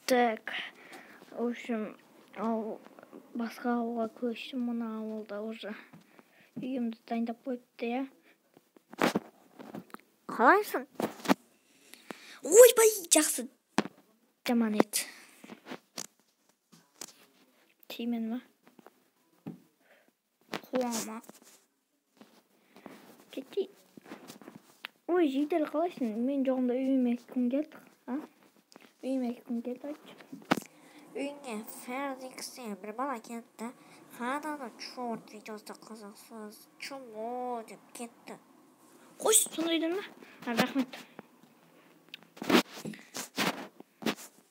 Так, в общем, ал басқа ауылға көштім, мына ауылда уже үйімді дайындап қойыпты, иә. Қалайсың? Ойбай, жақсы. Жаман ет. Тимен ма? Қуама. Кетейін. Ой, жедел қалайсың? Мен жоғымда үйіме кім келді? А? Үйіме кім келді, айтшы. Үйіңе Фердикс деген бір бала келді. Қаданы черт видеосы қызықсыз, чмо деп кетті. Қойшы, сондайдан ба? А, рахмет.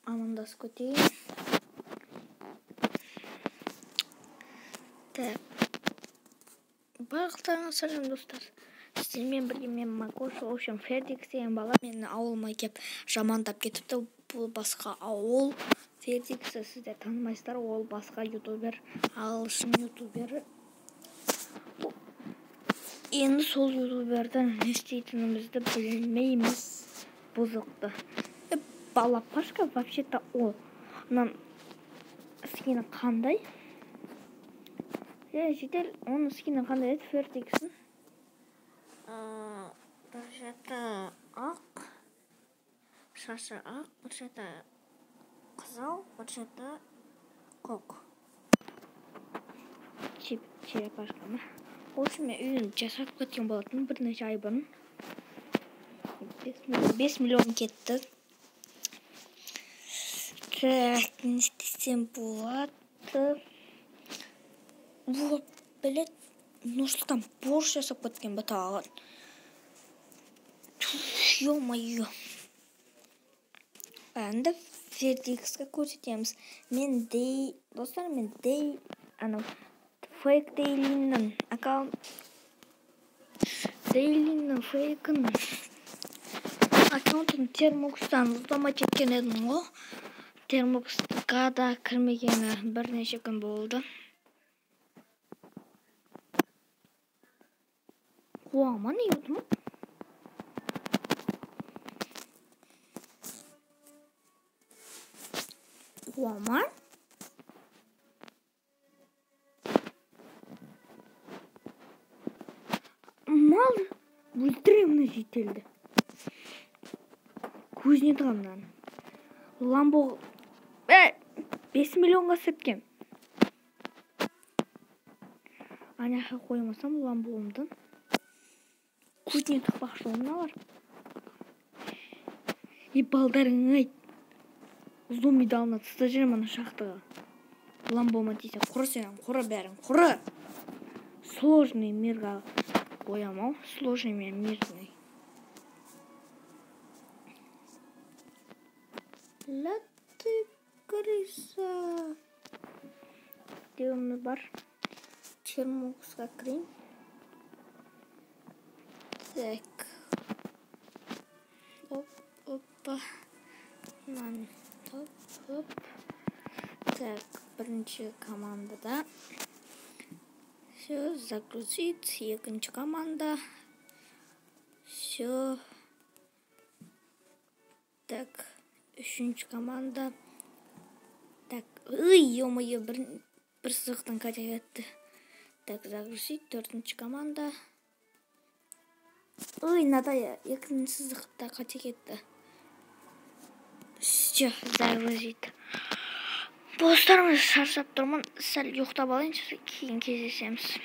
Амандасып кетейін. Так. Барлықтарыңызға сәлем, достар. Сіздермен бірге мен Макош. В общем, Фердикс деген бала менің ауылыма кеп жамандап кетіпті. Бұл басқа ауыл. Фердиксті сіздер танымайсыздар, ол басқа ютубер, ағылшын ютубері. Енді сол ютуберден не істейтінімізді білмейміз. Бұзықты. Бала Пашка вообще-то ол. Мынан скині қандай? Жедел, оның скині қандай еді Фердикстің? Бір жеті ақ, шашы ақ, бір жеті қызыл, бір жеті көк. Черепашка ма? В общем, мен үйін жасап кеткен болатын бірнеше ай бұрын. 5 миллион кетті. Так, не істесем болады? Вот, білет, Нұрсұлтан борщ жасап кеткен бе тағы? Ё-моё. Енді Фердикске көрсетеміз. Мен дей, достар, мен дей, анау фейк дейлиннің аккаунт, дейлиннің фейкін аккаунтын Термокстан взломать еткен едім ғой. Термоксқа да кірмегені бірнеше күн болды. Қуама не еді ма? Қуама? Мал өлтіремін мына жителді. Көзіне тығамын мынаны. Ламбо 5 миллионға саткен. Ана жаққа қоймасам ламбоымды көзіне тықпақшы ғой мыналар. И балдарың айт. Зомби далына тастап жіберемін ана шахтаға. Ламбома тисе құры сен, құры бәрің, құры. Сложный мирға қоям ау, сложный мен мирный. Ля ты крыса. Деуіміз бар. Термоксқа кірейін. Так. Оп, опа. Мынаны. Оп, оп. Так, бірінші командада. Все, загрузить. Екінші команда. Все. Так, үшінші команда. Так, ой, ё-моё, бір сызықтан қате кетті. Так, загрузить. Төртінші команда. Ой, Наталья, екінші сызықта қате кетті. Все, загрузить. Достар, мен шаршап тұрмын. Сәл ұйықтап алайыншы, кейін кездесеміз.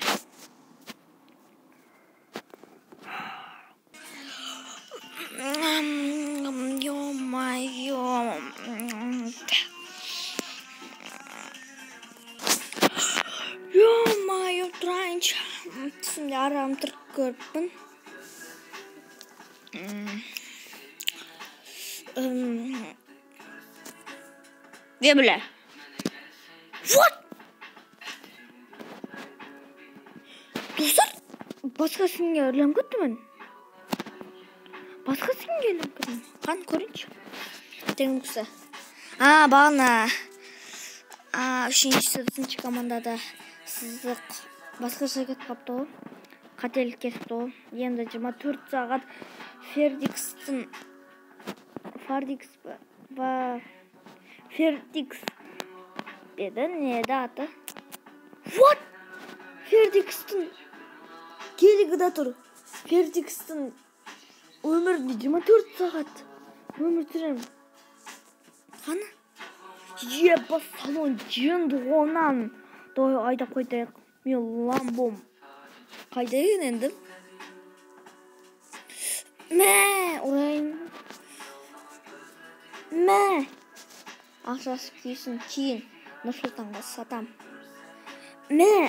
Ё-моё. Ё-моё, тұрайыншы. Түсімде арам түрт көріппін. Не бля? Вот! Достар, басқа сінге ілініп кеттім. Басқа сінге ілініп кеттім. Қан көрейінші. Термоксы. А, бағана. А, үшінші, төртінші командада сызық басқаша кетіп қапты ғой. Қателік кетіпті ғой. Енді 24 сағат Фердикстің Фердикс ба Фердикс деді, не еді аты? What? Фердикстің гелигі да тұр. Фердикстің өмірінде 24 сағат өмір сүремін. Қана? Еба, салон жынды онан. Давай айдап қайтайық. Мен ламбом. Қайда екен енді? Мә, ұрайын. Мә. Ақшасы күйсін, кейін Нұрсұлтанға сатам. Мә.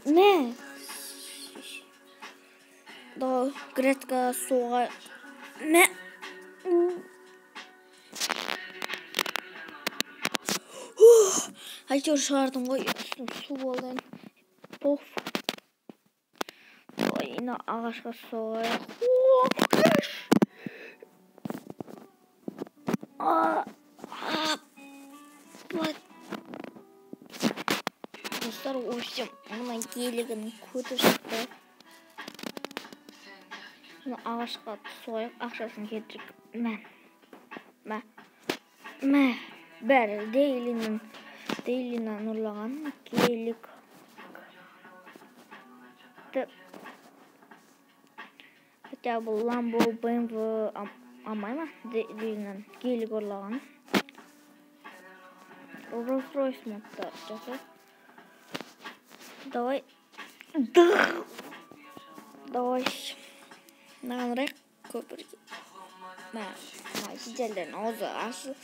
Мә. Давай, грядка соға. Мә. Әйтеуір шығардым ғой, үстім су болды. Поф. Давай, мына ағашқа соғайық. Достар, в общем, мына гелігінің көті шықты. Мына ағашқа соғайық, ақшасын кетірік. Мә. Мә. Мә. Бәрі Дейлиннің Дейлиннан ұрлаған гелик. Хотя бы Ламбо, БМВ алмай ма? Дейлиннан гелик ұрлаған. Роллс-Ройс модта жаса. Давай. Давай. Мынаған ұрайық көпірге. Мә, жительдердің аузы ашыл.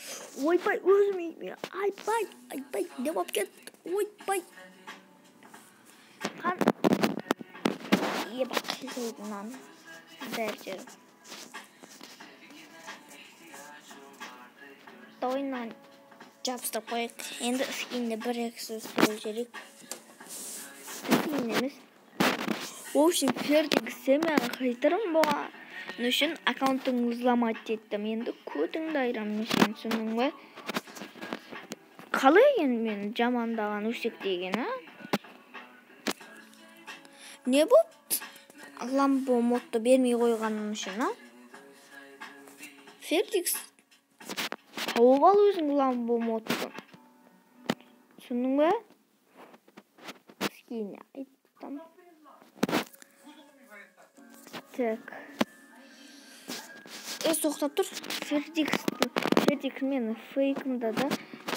Ойбай, өзім үйіме. Айбай, айбай, не болып кетті? Ойбай. Қан. Еба, қисайды мынаны. Бәрі жері. Давай мынаны жабыстырып қояйық. Енді скинді бір-екі сөз қойып жіберейік. Скин емес. В общем, Фердикс сен маған қайтарым болған үшін аккаунтың взломать еттім. Енді көтіңді айырамын сен, түсіндің бе? Қалай енді мені жамандаған өсектеген, а? Не болды? Ламбо модты бермей қойғаным үшін, а? Фердикс, тауып ал өзің Ламбо модты. Түсіндің бе? Скин айттым. Так. Тоқтап тұр. Фердикс мені фейкімді да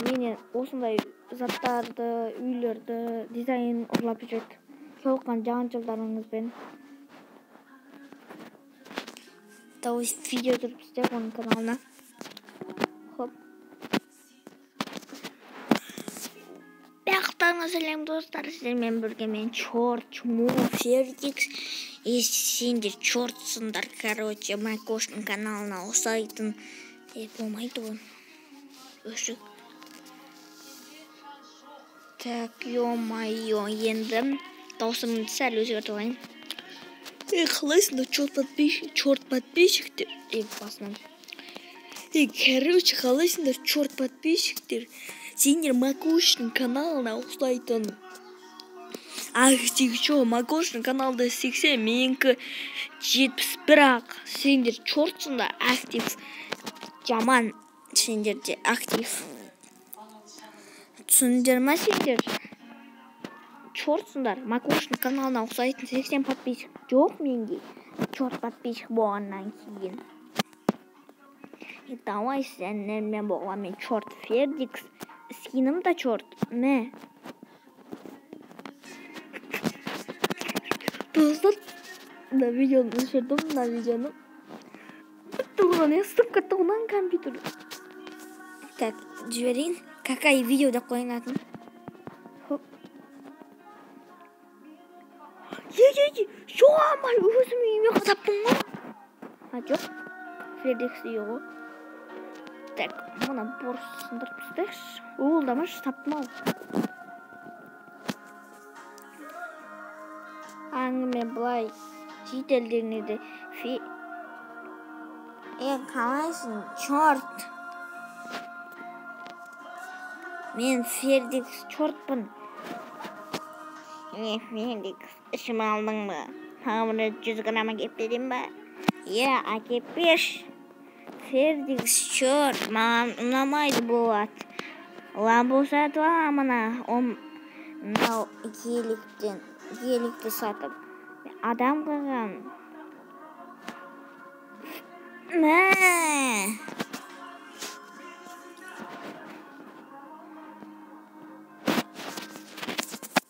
менен осындай заттарды, үйлерді, дизайн ұрлап жүреді. Жолыққан жаңа жылдарыңызбен. Давай видео түсіріп тастайық оның каналына. Хоп. Барлықтарыңа сәлем достар, сіздермен бірге мен Чорт, Чмо, Фердикс. И сендер чортсыңдар, короче, Майкоштың каналына ұқсайтын. Болмайды ғой. Өшік. Так, ё-моё, енді даусымды сәл өзгертіп алайын. Қалайсыңдар, чорт подписчиктер. Басынан. Короче, қалайсыңдар, чорт подписчиктер. Сендер Макоштың каналына ұқсайтын. Актив чо, Макоштың каналда 80, менікі 71 ақ. Сендер чортсыңдар, актив жаман сендерде актив. Түсіндер ма сендер? Чортсыңдар, Макоштың каналына ұқсайтын 80 подписчик жоқ менде. Чорт подписчик болғаннан кейін. Давай сендермен болған мен чорт Фердикс. Скинім да чорт. Мә. Достар, мына видеоны өшірдім, мына видеоны. Бітті оған, сынып кетті оған компьютер. Так, жіберейін. Какая видео деп қояйын атын. Хоп. Е, жоғамай, өзім үйіме қадаппын ғой. А, жоқ. Фердикс үйі ғой. Так, мына бор сындырып тастайықшы. Ол да ма, таптым ау. Әңгіме былай жительдеріне де қалайсың, чорт. Мен Фердикс чортпын. Фердикс, ішім алдың ба? Тағы бір 100 грамм әкеп берейін ба? Иә, әкеп берші. Фердикс, черт, маған ұнамайды бұл ат. Ламбо сатып аламын мынау геликтен, геликті сатып. Адам қылған. Мә!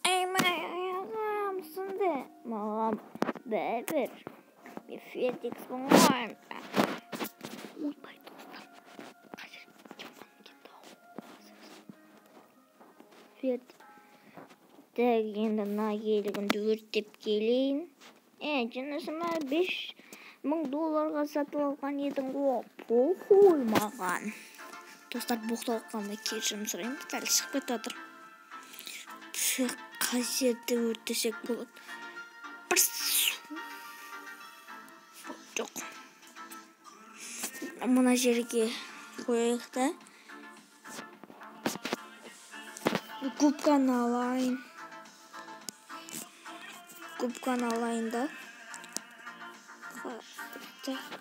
Ай, аяғым сынды. Маған бәрібір. Мен Фердикспін ғой. Ойбай, достар. Қазір жаман кетті. Так, енді мына гелігімді өртеп келейін. Жынысыма 5000 долларға сатып алған едің ғой. Похуй маған. Достар, боқтап қалғанда кешірім сұраймын. Сәл шығып кетіп жатыр. Так, қай жерде өртесек болады? Бір су. Жоқ. Мына жерге қояйық та. Губканы алайын. Губканы алайын да.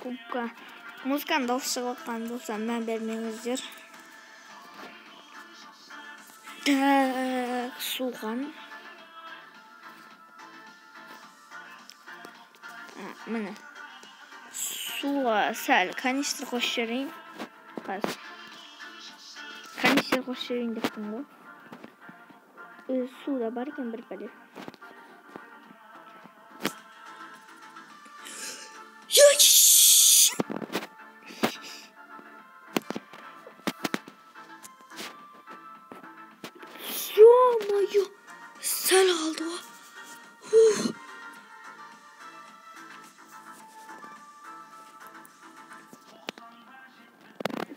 Губка. Музыканың дауысы шығып жатқан болса, мән бермеңіздер. Так, суған. Міне. Суға сәл канистр қосып жіберейін. Қазір. Канистр қосып жіберейін деппін ғой. Өзі су да бар екен бір пәле. Ё-моё, сәл қалды ғой.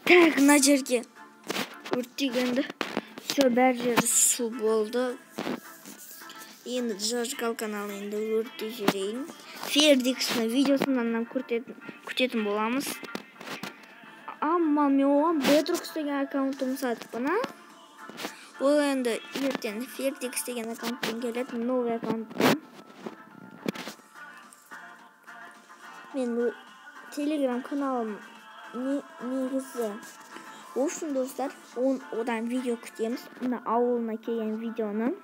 Так, мына жерге өртегенді. Все, бәр жері су болды. Енді зажигалканы алайын да өртеп жіберейін. Фердиксні видеосынан күтетін боламыз. Амма, мен оған Бедрокс деген аккаунтым сатыппын, а? Ол енді ертең Фердикс деген аккаунтпен келеді, новый аккаунтпен. Мен телеграм каналым негізі. В общем, достар, одан видео күтеміз. Мына ауылына келген видеоны.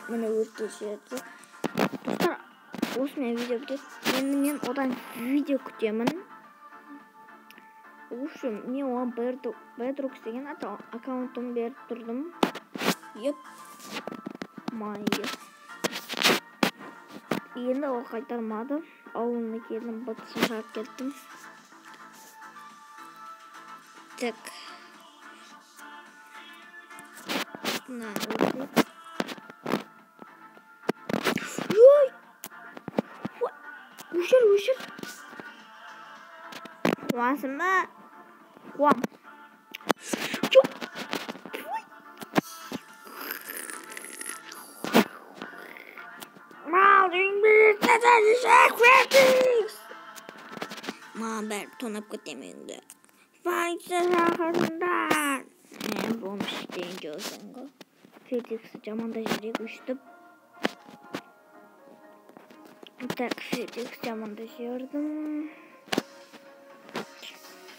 Міне өртеп жіберді. Достар, осымен видео бітеді. Енді мен одан видео күтемін. В общем, мен оған Бедрокс деген аккаунтын беріп тұрдым. Еп. Майы. Енді ол қайтармады. Ауылына келдім, бытысын шығарып кеттім. Так. Мына өртеп. Ой! Өшір, өшір. Қуасың ба? Қуам. Жоқ. Маған бәрі тонап кетемін енді. Файза шақырыңдар. Бомж деген жолсың ғой. Фердиксті жаманда жерге өштіп. Так, Фердикс жаманда жердім.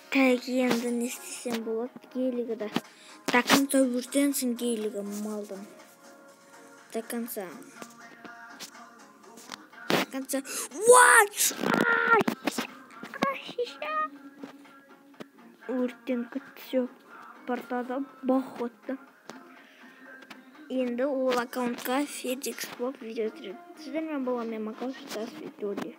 Так, енді не істесем болады? Гелигі да. До конца өртенсін гелигі малдың. До конца. До конца. What? Өрттен кетті, портада бақ өтті. Енді ол аккаунтқа Фердикс болып видео түсіреді. Сіздермен болған мен Макал, Стас Витоли.